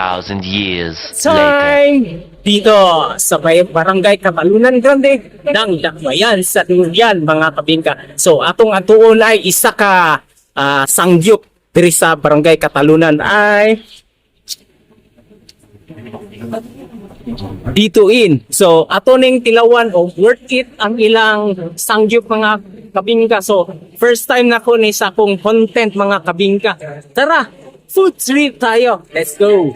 2,000 years later. Time dito sa may Barangay Catalunan Grande ng Dakbayan sa Tuluyan, mga kabingka. So atong atuon ay isa ka sangyup diri sa Barangay Catalunan ay dito in. So ato ning tilawan o worth it ang ilang sangyup, mga kabingka. So first time na ko ni sa akong content, mga kabingka. Tara, food trip tayo. Let's go.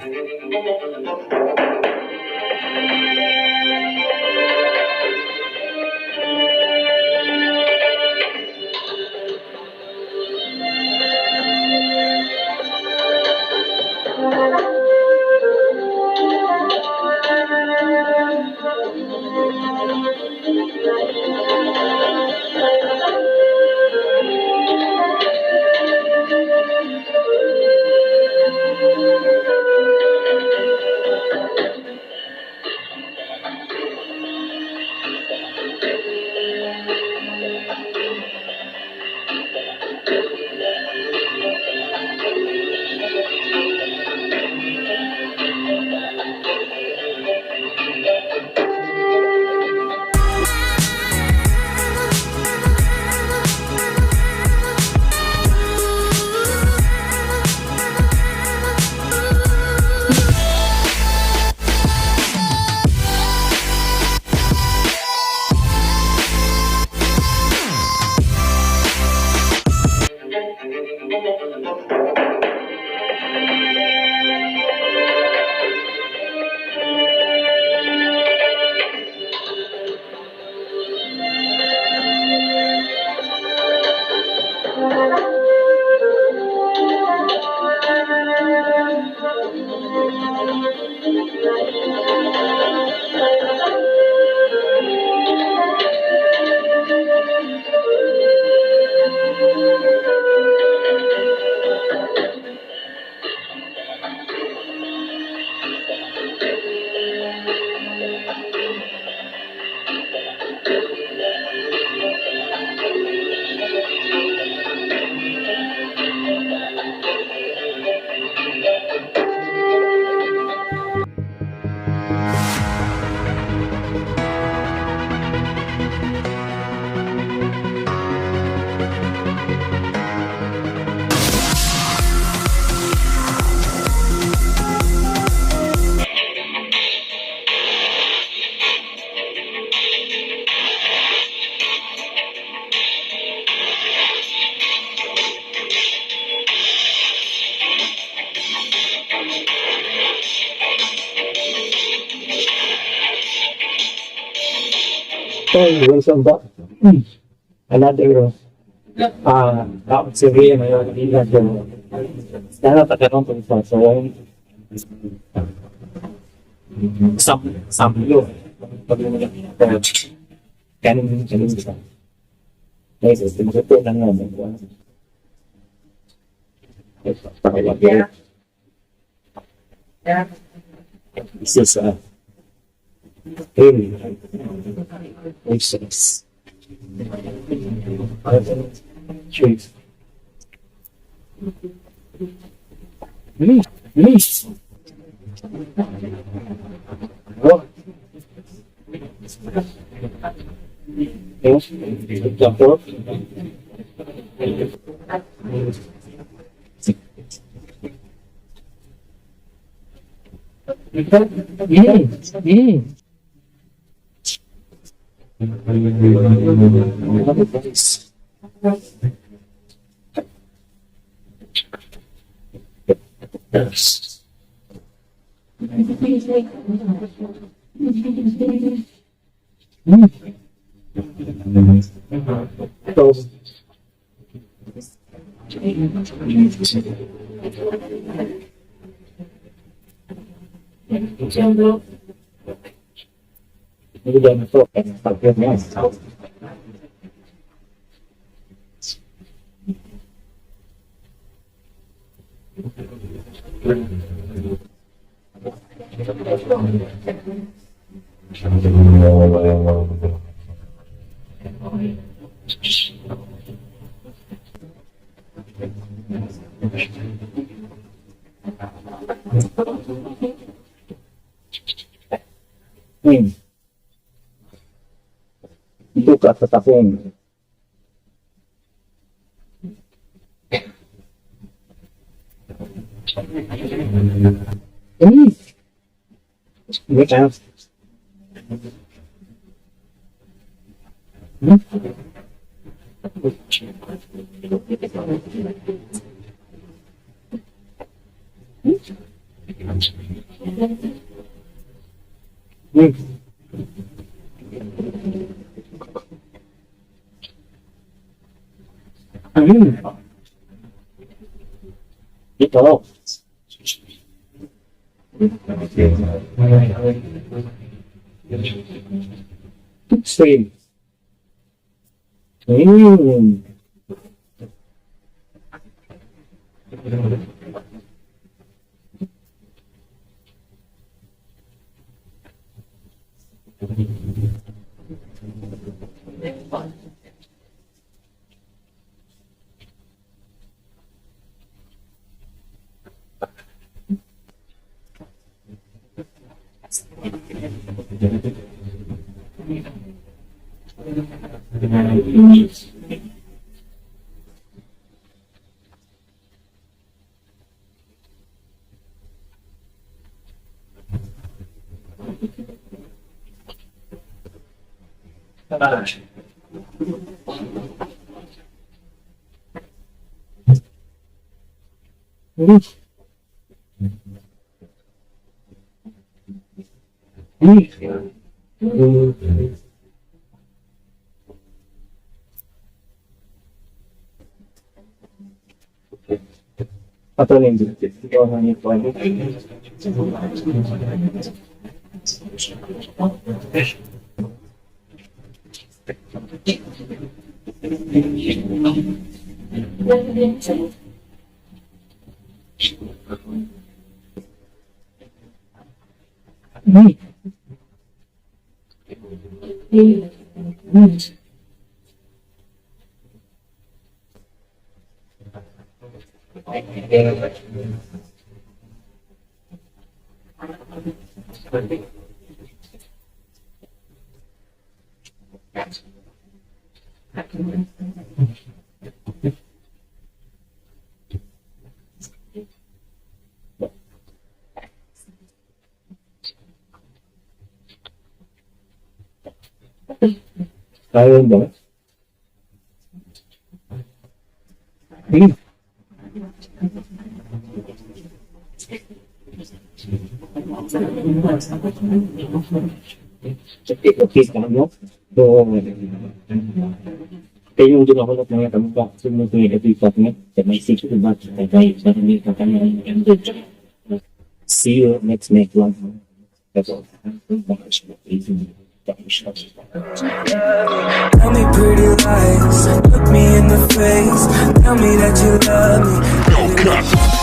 Hey, welcome back. Another survey na yun. Sana tatanong kung sa so sam samlo pag kanin kanin sa Nice, ito na nga. This is really process. Cheers. Oh. The pork. Yes. So, Ito ka sa tahong. Wait, ah. Ito. Same. Ato ninyo. Kaya ba? Okay ka, no? So, kayo yung ginakulot na yung ba? Sunod yung ito yung may secret ba? See you next next one. That's all. Tell me pretty lies, look me in the face. Tell me that you love me.